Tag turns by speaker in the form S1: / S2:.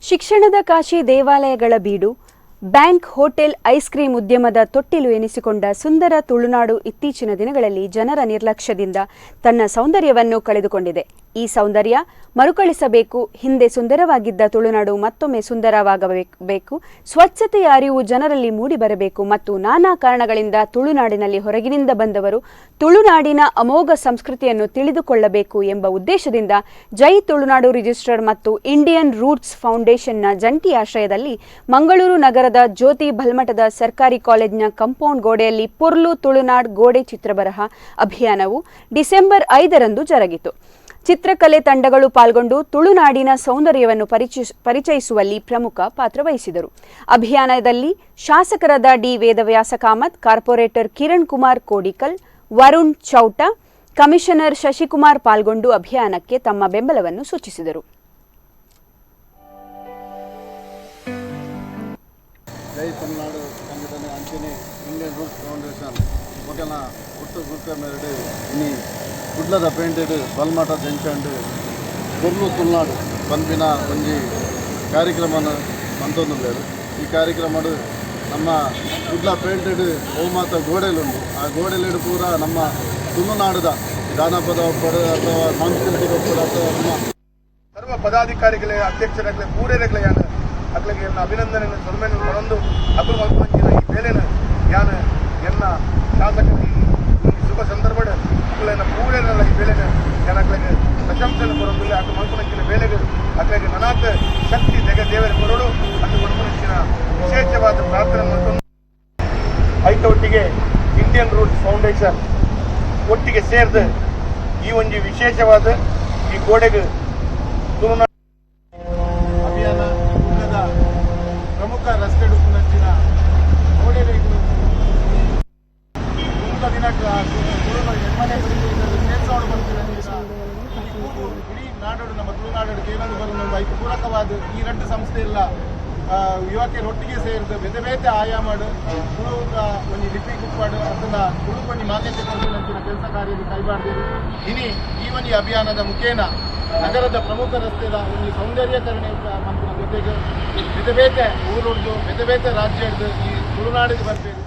S1: ಶಿಕ್ಷಣದ ಕಾಶಿ, ದೇವಾಲಯಗಳ ಬೀಡು, bank, hotel, ice cream ಉದ್ಯಮದ ತೊಟ್ಟಿಲು ಎನಿಸಿಕೊಂಡ ಸುಂದರ ತುಳುನಾಡು ಇತ್ತೀಚಿನ ದಿನಗಳಲ್ಲಿ ಜನರ ನಿರ್ಲಕ್ಷ್ಯದಿಂದ ತನ್ನ ಸೌಂದರ್ಯವನ್ನು ಕಳೆದುಕೊಂಡಿದೆ. ಈ ಸೌಂದರ್ಯ ಮರುಕಳಿಸಬೇಕು. ಹಿಂದೆ ಸುಂದರವಾಗಿದ್ದ ತುಳುನಾಡು ಮತ್ತೊಮ್ಮೆ ಸುಂದರವಾಗಬೇಕು. ಸ್ವಚ್ಛತೆಯ ಅರಿವು ಜನರಲ್ಲಿ ಮೂಡಿಬರಬೇಕು ಮತ್ತು ನಾನಾ ಕಾರಣಗಳಿಂದ ತುಳುನಾಡಿನಲ್ಲಿ ಹೊರಗಿನಿಂದ ಬಂದವರು ತುಳುನಾಡಿನ ಅಮೋಘ ಸಂಸ್ಕೃತಿಯನ್ನು ತಿಳಿದುಕೊಳ್ಳಬೇಕು ಎಂಬ ಉದ್ದೇಶದಿಂದ ಜೈ ತುಳುನಾಡು ರಿಜಿಸ್ಟರ್ ಮತ್ತು ಇಂಡಿಯನ್ ರೂಟ್ಸ್ ಫೌಂಡೇಶನ್ನ ಜಂಟಿ ಆಶ್ರಯದಲ್ಲಿ ಮಂಗಳೂರು ನಗರದ ಜ್ಯೋತಿ ಬಲ್ಮಠದ ಸರ್ಕಾರಿ ಕಾಲೇಜಿನ ಕಾಂಪೌಂಡ್ ಗೋಡೆಯಲ್ಲಿ ಪೊರ್ಲು ತುಳುನಾಡ್ ಗೋಡೆ ಚಿತ್ರಬರಹ ಅಭಿಯಾನವು ಡಿಸೆಂಬರ್ 5ರಂದು ಜರುಗಿತು. ಚಿತ್ರಕಲೆ ತಂಡಗಳು ಪಾಲ್ಗೊಂಡು ತುಳುನಾಡಿನ ಸೌಂದರ್ಯವನ್ನು ಪರಿಚಯಿಸುವಲ್ಲಿ ಪ್ರಮುಖ ಪಾತ್ರ ವಹಿಸಿದರು. ಅಭಿಯಾನದಲ್ಲಿ ಶಾಸಕರಾದ D Vedavyasa Kamath, corporate Kiran Kumar Kodikal, Varun Chowta, commissioner Shashikumar ಪಾಲ್ಗೊಂಡು ಅಭಿಯಾನಕ್ಕೆ ತಮ್ಮ ಬೆಂಬಲವನ್ನು ಸೂಚಿಸಿದರು.
S2: ಜೈ ತುಳುನಾಡು ಸಂಘಟನೆ ಅಂಚನೆ Indian roots foundation ಮೊಕಲ್ನ ಒಟ್ಟು ಗುರ್ಕ ಮೇರೆಡ್ ಇನಿ ಕುಡ್ಲದ ಪೇಂಟೆಡ್ ಬಲ್ಮಠ ಜಂಕ್ಷನ್ ಪೊರ್ಲು ತುಳುನಾಡು ಪನ್ಪಿನ ಒಂಜಿ ಕಾರ್ಯಕ್ರಮನ ಮಂತೊಂದುಲ್ಲೆರ್. ಈ ಕಾರ್ಯಕ್ರಮಡ್ ನಮ್ಮ ಕುಡ್ಲ ಪೇಂಟೆಡ್ ಬಹುಮಾತ ಗೋಡೆಲುಂಡು. ಆ ಗೋಡೆಲೆಡ್ ಪೂರ ನಮ್ಮ ತುಳುನಾಡುದ ಜಾನಪದ ಉಪ್ಪಡ್ ಅಥವಾ ಸಾಂಸ್ಕೃತಿಕ ಉಪ್ಪಡ್ ಅಥವಾ ನಮ್ಮ
S3: ಸರ್ವ ಪದಾಧಿಕಾರಿಗಳೇ, ಅಧ್ಯಕ್ಷರಾಗಲಿ, ಪೂರೇರಗ್ಲೆ ಯಾನ್ ಅಕ್ಲೆಗೆ ಎನ್ನ ಅಭಿನಂದನೆ ಸೊಲ್ಮೆನ್ ಕೊರೊಂದು, ಅಕುಲು ಮಲ್ಪುನಂಚಿನ ಈ ಬೇಲೆನ್ ಯಾನ್ ಎನ್ನ ಶಾಸಕ ಈ ಶುಭ ಸಂದರ್ಭಡ್ ಅಕುಲೆನ ಪೂರೇರಲ್ಲ ಈ ಬೇಲೆನ್ ಯಾನ್ ಅಕ್ಲೆಗೆ ಪ್ರಶಂಸೆನ್ ಕೊರೊಂದುಲ್ಲೆ. ಅಕುಲು ಮಲ್ಪುನಂಚಿನ ಬೇಲೆಗ್ ಅಕ್ಲೆಗೆ ನನಾತ್ ಶಕ್ತಿ ದೆಗ ದೇವರ ಕೊರೊಡು ಅಂದ್ ಮಲ್ಪುನಂಚಿನ ವಿಶೇಷವಾದ ಪ್ರಾರ್ಥನೆ ಮಲ್ತೊಂದು, ಐತ ಒಟ್ಟಿಗೆ Indian roots foundation ಒಟ್ಟಿಗೆ ಸೇರ್ದು ಈ ಒಂಜಿ ವಿಶೇಷವಾದ ಈ ಗೋಡೆಗೆ ತುಳುನಾಡು
S2: ಅಭಿಯಾನ ಕುಡ್ಲದ ಪ್ರಮುಖ ರಸ್ತೆ ಉಪ್ಪುನಂಚಿನ ಗೋಡೆಲೆಗ್ ತುಳುತ ದಿನಕ್ ತುಳುನ ಎಣ್ಮನೆ ಸೇರ್ಸಾವೊಡು ಪನ್ಪಿನಂಚಿನ ಈ ಕೂಗು ಇಡೀ ನಾಡೋಡು, ನಮ್ಮ ತುಳುನಾಡೋಡು ಕೇನೊಂದು ಬರುನ. ಐಕ್ ಪೂರಕವಾದ ಈ ರಡ್ಡ್ ಸಂಸ್ಥೆ ಇಲ್ಲ ಯುವಕರು ಒಟ್ಟಿಗೆ ಸೇರಿದ ಬೇತೆ ಬೇತೆ ಆಯಾಮಡ್ ತುಳುತ ಒಂಜಿ ಲಿಪಿ ಕುಪ್ಪಾಡು ಅದನ್ನ ತುಳುಕು ಒಂಜಿ ಮಾನ್ಯತೆ ಕೊರ್ಪಿನಂಚಿನ ಕೆಲಸ ಕಾರ್ಯ ಕೈಬಾರ್ದಿರು. ಇನಿ ಈ ಒಂಜಿ ಅಭಿಯಾನದ ಮುಖೇನ ನಗರದ ಪ್ರಮುಖ ರಸ್ತೆದ ಒಂಜಿ ಸೌಂದರ್ಯೀಕರಣ ಮಲ್ಪುನ ಜೊತೆಗೆ ಬೇತೆ ಬೇತೆ ಊರುಡ್ದು, ಬೇತೆ ಬೇತೆ ರಾಜ್ಯಡ್ದು ಈ ತುಳುನಾಡಿಗೆ ಬರ್ಪೆರ್.